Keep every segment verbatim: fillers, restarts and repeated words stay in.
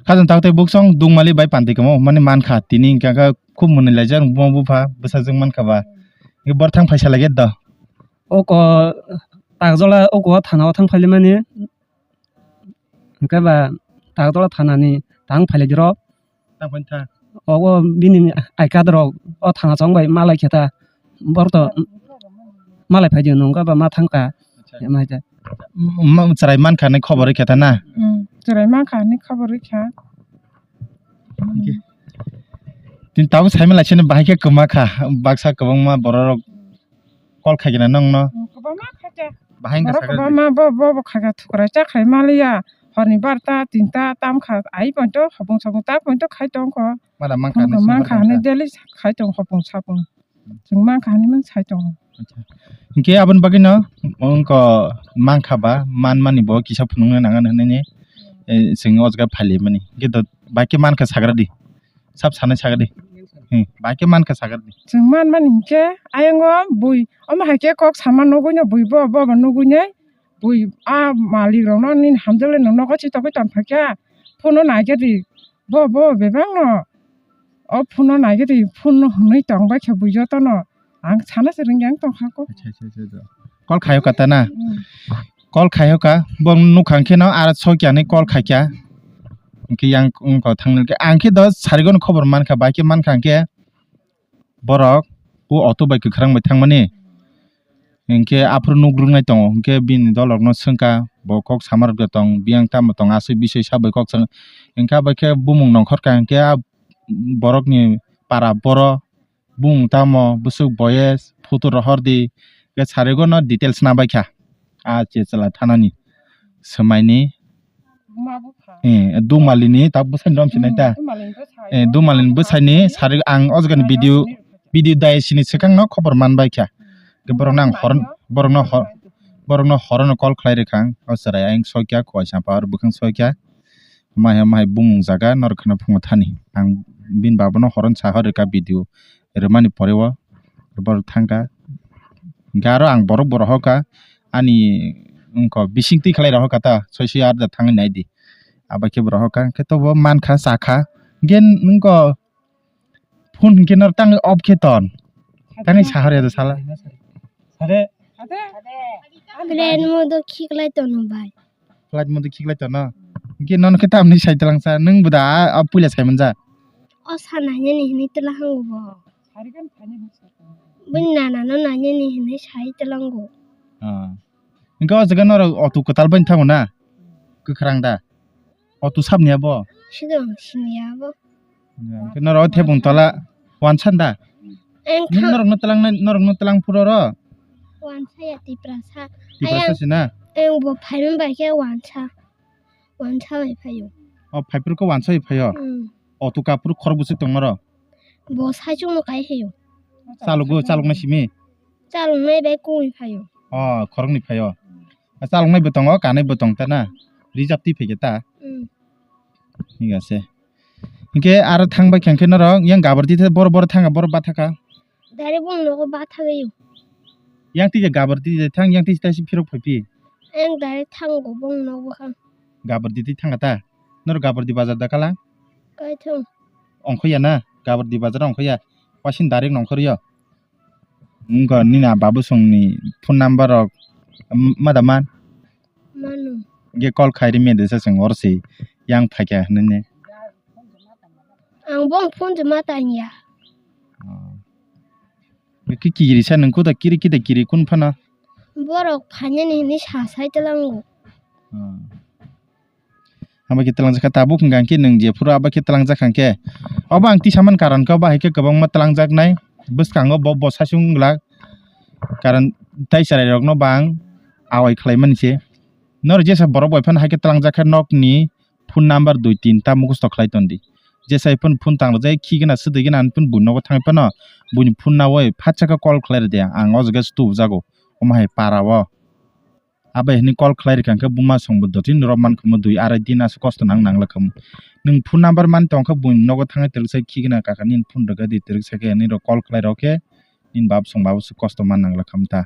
Khajang tak tei buksong dungmali bai pandi kamo mani mankha tini hwnkha khe khub mwnwi laijak buma bupha bwsajwk mankha ba. Hwnkhe bor thang phaisa laiget do. Oko takjola oko thana o thang phailaimani hwnkhe ba takjola thanani tang phailaijak rok. Tang phai tha. Obo bini I card rok o thana chong bai malai khe ta. Borok to malai phai di nungkha ba ma thangkha. Acha. Ema hai ta. M-, m-, chwrai mankha ni khobor rikha ta na? Hmm, chwrai mankha ni khobor rikha. Tini tabuk saimalaisani bahai khe kwma kha, baksa kwbangma borok rok call khaikhe na nongno. Hmm, kwbangma khaikhe. Bahai wngkha borok sakha kwbangma bo, bo, bo khaikhe thukrai cha khai maliya. Horni barta, tinta, tam kha, ai pointo, hopung sapung ta pointo khai tongkho. Mada mankha hinwi mankha hinwi daily khai tong hopung sapung. Chwng mankha hinwi man sai tongo. Acha. Hinkhe aboni bagwino wngkha mankha ba manmani bo kisa phunukna nangan hinwi, eh, chwng o jaga phailaimani. Hinkhe do bai khe mankha sagra di. Sab sanai sagra di. Hmm, bai khe mankha sagra di. Chwng manmani hinkhe ayongo bui omo hai khe kok sama nugwino bui bo, bo, bo nugwinai bui a malik rokno nini hamjakle nokno chitokgwi tongphakya. Phuno naikhe di. Bo, bo, bebakno o phone-o naikhe twi phone-no hwnwi tong bai khe bui jotono. Ang sana se rwngya wng tong kha kok. Acha, acha, acha, acha. Call khayo ka ta na? Hmm. Call khayo ka, bo nukha hwnkhe no aro sokya hinwi call khaikya. Hwnkhe yang wngkha thangwi hwnkhe ang khe do sarigo no khobor mankha, bai khe mankha hwnkhe borok o auto bai kwkhwrang bai thangmani. Hinkhe aphuru nuk rwknai tongo, hinkhe bini dolrokno swngkha, bo kok sama rwkle tong, biyang tamo tong, aswk biswi sabai kok swng, hinkhe abo khe bumung nongkhorkha, hinkhe a borokni para boro, bumung tamo, bwswk boyes, photo rohor di, hinkhe sarigo no details nabaikha, a che chwla thanani swmaini. Buma bupha. Eh, Dumalini tak bwsai dom sinai ta. Hmm, Dumalini bwsai. Eh, Dumalini bwsaini sari ang o jaga ni video, video dai sini swkang no khobor man bai kha. Ke borok nang hor, borok no hor, borok no hor no call khlai rwkha ang. O chwrai ang soi kha, khowai sa power bwkhang soi kha. Mai hai, mai bumung jaga norok khna phungo thani. Ang bini baba no hor on sa hor rwkha video. Rwmani pore o borok thangkha. Hinkhe aro ang borok bo rohorkha, ani wngkha bising twi khlai rohorkha ta, soi soi arda thangwi naidi. Abo khe bo rohorkha, hinkhe tobo mankha, chakha. Hinkhe nwngkha phone hinkhe no tangwi off khe ton. Tangwi sahorya da sala. Plan modo khiklai tono bai. Flight mode khiklai tono. Hinkhe nono khe tamni sai twlang sa, nwng bo da a, a puila sai manja. O sana hinwi hinwi twlang hango bo. Bini nana no nani hinwi sai twlango. Ah. Hinkhe o jaga norok auto kwtal bai thango na? Kwkhrang da? Auto sabni abo? Sidong sini abo. Hinkhe norok thebung tola wansa da? Eng norokno twlangnai, norokno twlang phuru oro? Wansa ya Tiprasa. Tiprasa sina? Eng bo phaiman bai khe wansa. Wansa bai phaio. O phaiphuru khe wansa bai phaio? Hmm. Auto kaphuru khorok bwswk tong noro? Bo saichung no kai phaio. Chalokgo, chaloknai simi? Chaloknai bai kungwi phaio. O, khoroknwi phaio. Chaloknai bo tongo, kanai bo tong ta na? Reserve twi phaikhe ta? Hmm. Thik ase. Hinkhe aro thang bai khe norok yang gabar twi boro boro thang boro bathakha. Direct bong nogo bathagayo. Yang twi je gabar twi je thang, yang twi taisi phirok phai phi. Yang direct thango bong nogo kha. Gabar twi thang ta? Norok gabar twi bazar da kala? Kai thung. Ongkhoya na? Gabar twi bazar ongkhoya. Wasin direct nongkhoryo. Wngkha nini a babusongni phone number rok, m-, ma da man? Mano. Ge call khai ri mede sa chwng oro se yang phaikha hinwi. Ang bong phone se ma tanya. Oh. Be ki kiri sa nung kuda kiri kida kiri kun phana? Borok phainani hinwi sa sai tlango. Oh. Abo khe twlangjak kha tabuk hwnkha khe nwng jephuru abo khe twlangjak kha khe. Obo ang tisa man karon khe obo hai khe kwbangma twlangjaknai bwskango bo bo saichung glak. Karon tai chwrairokno bo ang awai khlaimani se. Norok jesa borok bai phano hai khe twlangjak khe nokni phone number dui tin ta mukhusto khlai tondi. Jesa phano phone tang rwjak khigena swdwigena ani phone buini nogo thangwi phano buini phone nawi phatsa khe call khlai rwdi ang o jaga se tubujago omo hai para o. Abo hinwi call khlai rwkha hwnkhe buma songbo dotino rw mankha dui arai din aswk kosto nang nangla khamu. Nwng phone number man tongkha buini nogo thangwi twrwksa khigena kaka nini phone rwgadi twrwksa khe nini rw call khlai rw khe nini bab song babo swk kosto man nangla khamu ta.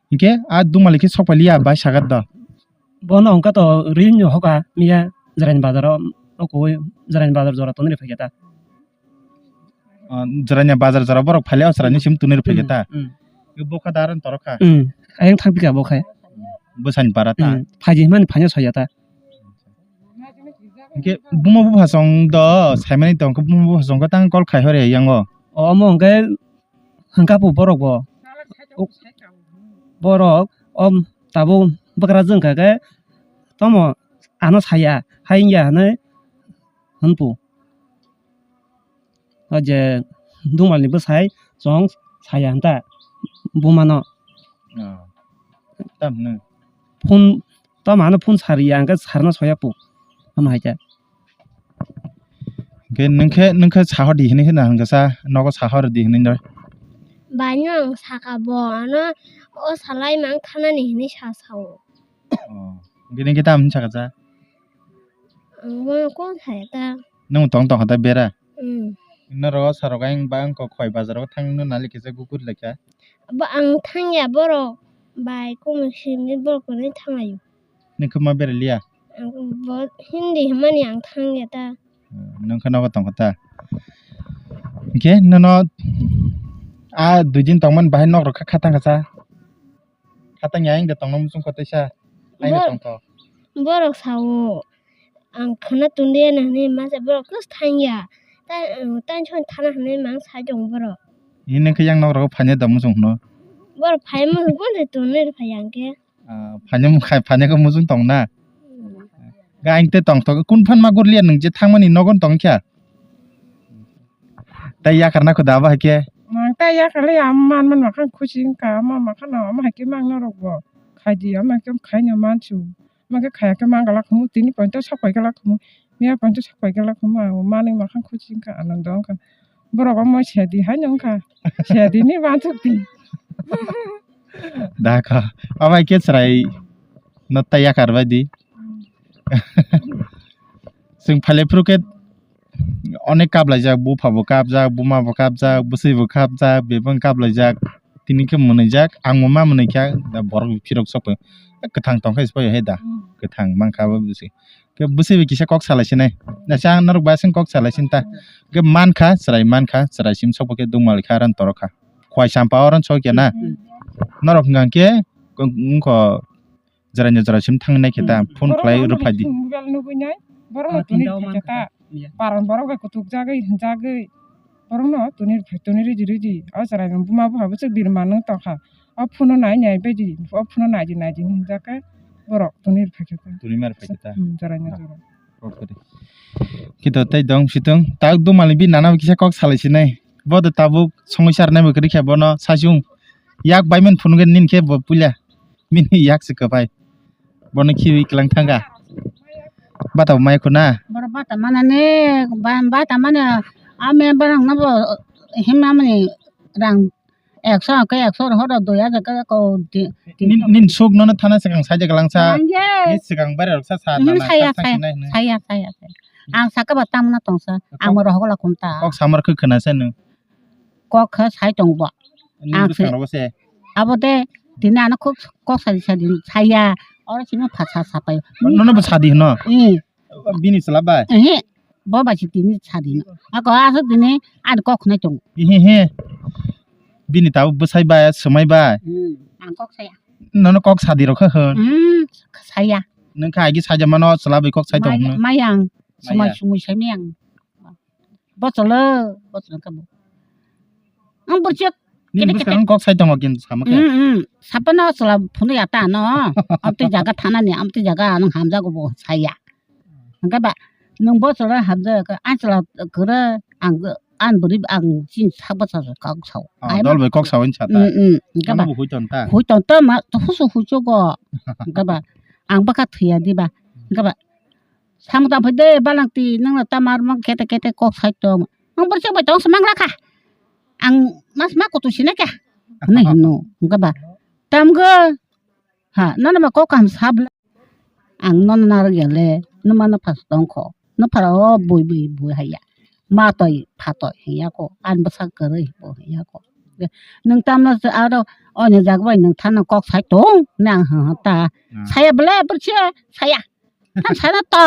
Hinkhe a dumali khe sok paliya bai sagat do. Bono hwnkha to rino hoka miya Jerain bazaro o koi jwraini bazar jora tonwi rw phaikha ta. Ah, jwraini bazar jora borok phaile o chwraini sim tonwi rw phaikha ta. Hmm, hmm. Bokha da aro torokha. Hmm. Ayang thang phika bokha. Bwsani para ta. Hmm. Phaidi hwnmani phaino saya ta. Hwnkhe buma bupha chwng do saimani tongkha, buma bupha chwngkha tang call khai hore yango. O, omo hwnkhe hwnkha pu borok bo. Borok o tabuk bwkrajwk wngkha khe tamo ano saya, hai wngya hwnwi hwnpu. O je Dumalni bwsai chwng saya hwnta bumano. Ah. Tam hwnwi. Phone, tamo ano phone sariya, hwnkhe sarno soya pu. Tamo hai khe. Hwnkhe nwng khe, nwng khe sahor di hwnwi kheno hwnkhe sa, nogo sahor di hwnwi no. Bai no ang saka bo, ano o salai mang thanani hwnwi sa sao. Oh. Hwnkhe nwng khe tamo hwnwi saka cha? Ang bono kon saya ta. Nwng tong tong kha ta bera? Hmm. Norok o sarok ayang ba wngkha khoi bazar o thangno nali kisa gukur lekha. Bo ang thangya borok bai kumu simi borok kwrwi thanglaio. Nwng khe ma bera liya? Ang bo Hindi hwnmani ang thangya ta. Hmm, nwng khe nogo tong kha ta. Hwnkhe nono a dui din tongmani bahai nok rok kha khatang kha cha. Khatang ya, ayang de tongno muchung kho teisa. Ayang de tongtho. Borok sao, ang khwna tongdi ya hwnwi masa borok just thangya. Ta, tang chon thana hwnwi mang sai tong borok. Ini khe yang nok rok phanya da muchung hwno. Borok phai muchung kon de tonwi phai yang khe. Ah, phanya mukhai, phanya khe muchung tong na. Hmm. Ga ang te tongtho, kun phan ma gurliya nwng je thangmani nogon tong kha. Tai yakarna kho da ba haikhe? Mang tai yakarli, ama man man makhang khuchi wngkha, ama makhang no, ama haikhe mang norok bo. Khaidi, ama haikhe khaino mansu. Ama khe khaya khe mang galak khumu, tini pointo sok pai galak khumu. Miya pointo sok pai galak khumu, ang manwi makhang khuchi wngkha, anando wngkha. Borok omo sedi haino wngkha. Sedi ni mansuk di. Da kha. Ama haikhe chwrai no tai yakar bai di. Chwng phailaiphrukhe onek kaplaijak, bupha bo kapjak, buma bo kapjak, bwswi bo kapjak, bebak kaplaijak, tini khe mwnwijak, ang bo ma mwnwi kha, da borok phirok sokphaio, kwthang tongkha se paio he da, kwthang mankha bo bwswi. Khe bwswi bai kisa kok salai sinai, naisang norok bai aswk kok salai sinta, khe mankha, chwrai mankha, chwrai sim sokphaikhe dungmali kha, aran torokha, khwai sampha oran sokya na, norok hwnkha khe wngkha. Jora ni jora sim thang nai khe ta phone khlai rw phai di. Mobile nugwi nai, borok no tuni rw phai khe ta. Paran borok bai kutuk jagwi hinjagwi. Borok no tuni rw phai, tuni rw di rw di. O jora ni buma bupha bwswk birma nung tong kha. O phone no nai nai bai di. O phone no nai di nai di hinjak khe borok tuni rw phai khe ta. Tuni ma rw phai khe ta. Hmm, jora ni jora. Kito tei dong situng. Ta duma ni bi nana kisa kok salai sinai. Bo de tabuk songwi sar nai bo kwrwi khe bono saichung. Yak bai man phunuk nini khe bo puila. Bini yak se kwbai. Bono khiwi kwlang thangkha. Bata bo mai khuna. Borok bata manani, ba-, bata mani, ame borok no bo himna mani rang ekso ke ekso horo dui hajar ke ko di, di. Nin, nin suk nono thana swkang saide kwlangsa. Nangye. Ni swkang bare rok sa sa. Hmm, nana saya, sa saya, sinai hwnwi. Saya, saya, saya. Ang saka ba tamna tongsa. Ang kok, bo rohok la khum ta. Kok samar khe khna se nung. Kok khe sai tong bo. Nini ang bwskango se. Abo de tini ano kok, kok sadi sadi saya. Oro sini pha sa sa pai. Nono bo sadi hino. Eh. Bini chwla bai. Eh. Bo bai si tini sadi no. Ako aswk tini ani kok khwnai tongo. He he. Bini tabuk bwsai bai, swmai bai. Hmm. Ang kok saya. Nono kok sadi rok khe hwn. Hmm. Saya. Nung kha agi saja mano chwla bai kok sai tong. Maya, hwn. Mayang. Sumai sumui sai mayang. Bocholo, bocholo kabo. Ang burchuk. Nini kete, bwskango kete. Kok sai tongo kintu sama khe. Mm, mm. Sapano chwla phunui ya ta no. Amtwi jaga thanani, amtwi jaga ano hamjago bo saya. Hwnkhe ba nwng bocholo hamjak khe, ang chwla kwrwi ang, ang bwrwi ang chini sak bwchajak kok sao. Ah, ai dol ma bai kok sao hinsa ta. Mm, mm. Hwnkhe ba. Ano bo hui ton ta. Hui ton ta ma, to husu hui chogo. Hwnkhe ba. Ang bwkha thwiya diba. Hwnkhe ba. Samung tang phai de, balangti, nwng no tamo aro kete kete kok sai tong. Nwng borok bai tong se mang lakha. Ang mas ma kutu sina kya? Hinui hino, hwnkhe ba. Tamgo, ha, nono ba kok kaham sa bwle. Ang nono narwk ya le, nwma no phas tong kho. Nw phara o bui bui bui haiya. Ma toi pha toi hinya ko, ani bwsa kwrwi bo hinya ko. Nwng tamno aro oini jak bai nwng thano kok sai tong, nang hwn ta. Hmm. Saya bwle, borok se saya. Tam sana to.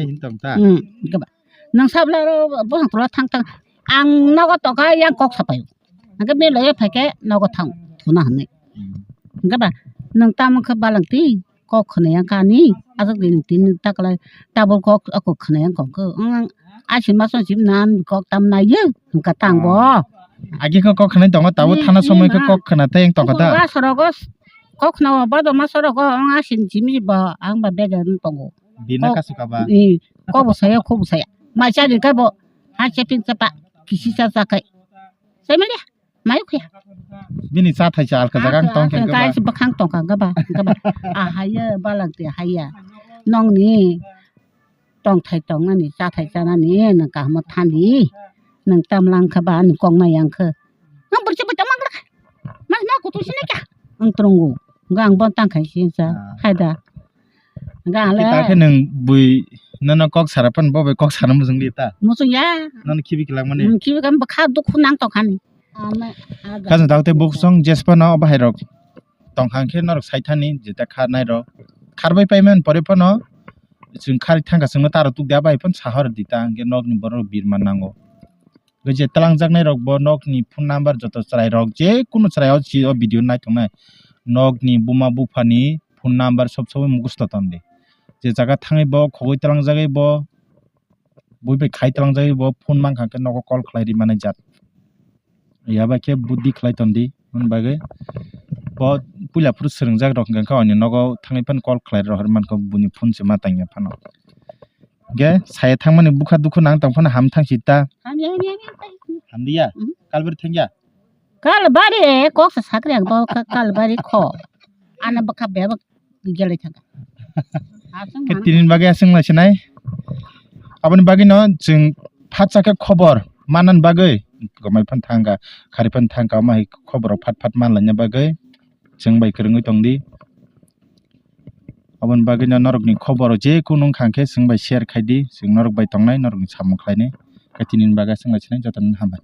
Hin tong ta? Hmm, hwnkhe ba. Nwng sabla ro bohang tolo thang thang. Ang nogo tongkha yang kok sapai. Hwnkhe bini loge phaikhe nogo thang thuna hwnwi. Hmm. Hwnkhe ba nwng tamo khe balang twi kok khwnai yang kani. Aswk din tin taklai tabul kok ako khwnai yang kok. Ang asi maso sim nan kok tam nai ye. Hwnkhe tang bo. Agi khe kok khwnai tongo tabuk thana somoi khe kok khwna tei yang tongkha da. Ba sorogo kok khwna bodo ma sorogo ang asin jimi bo ang ba bege tongo. Bina kok kasu kaba. Kok bo saya kok bo saya. Mai cha di ka bo. Ha chepin chapa kisi cha cha kai. Sai mali. Mai khuya. Bini cha thai cha alka jaga ang tong khe kai si bakhang tong kha ba. Ba. Ah haya balang te haya. Nong ni. Tongthai tongnani, chathai chanani, nwng kaham thani, nwng tamlang kha ba, ani kok nai yang kha. Nwng borsi bai tamang kha. Mas ma kutung sini kya? Ang trungu. Ga ang bon tang khai si sa, ah, khai da. Ga le. Kita khe nwng bui nono kok sara pan bo bai kok sana mujung di ta. Mujung ya. Nono khibi kilang mani. Hmm, khibi kam kha dukhu nang tong khani. Kajang dagte buksong jespa no bahai rok. Tongkha hwnkhe norok saithani jeta kharnai rok kharbai paiman pore phano chwng kharwi thangkha chwngno taro tukdi abai phano sahor di ta hwnkhe nokni borok birma nango. Hwnkhe je twlangjaknai rok bo nokni phone number joto chwrai rok je kunu chwrai o si o video naithoknai nokni buma buphani phone number sob sob mukusto tondi je jaga thangwi bo khogwi twlangjagwi bo bui bai khai twlangjagwi bo phone mankha hwnkhe nogo call khlai ri manai jat. Yabai khe buddhi khlai tondi, hwn bagwi bo puila phuru swrwngjak rok hwnkha khe oni nogo thangwi phano call khlai rohor mankha, buini phone se ma tangya phano. Hwnkhe saya thangmani bukha dukhu nang tong phano ham thang si ta. Hamya, hamya, hamya, hamya. Hamliya? Mhm. Kalbari thangya? Kalbari kok sa sakri ang bo ka-, kalbari kho. Ana bwkha bebak. Gelai thangkha. Aswng khe man. Tini bagwi aswng lai sinai. Aboni bagwi no chwng phatsa khe khobor manna bagwi gomai phan thangkha, khari phan thangkha, omo hai khobor rok phat phat man laina bagwi chwng bai kwrwngwi tongdi. Aboni bagwi no norok ni khobor je kunu wngkha khe chwng bai share khaidi, chwng norok bai tongnai, norok ni samung khlainai. Khe tini bagwi aswng lai sinai, joto no hambai.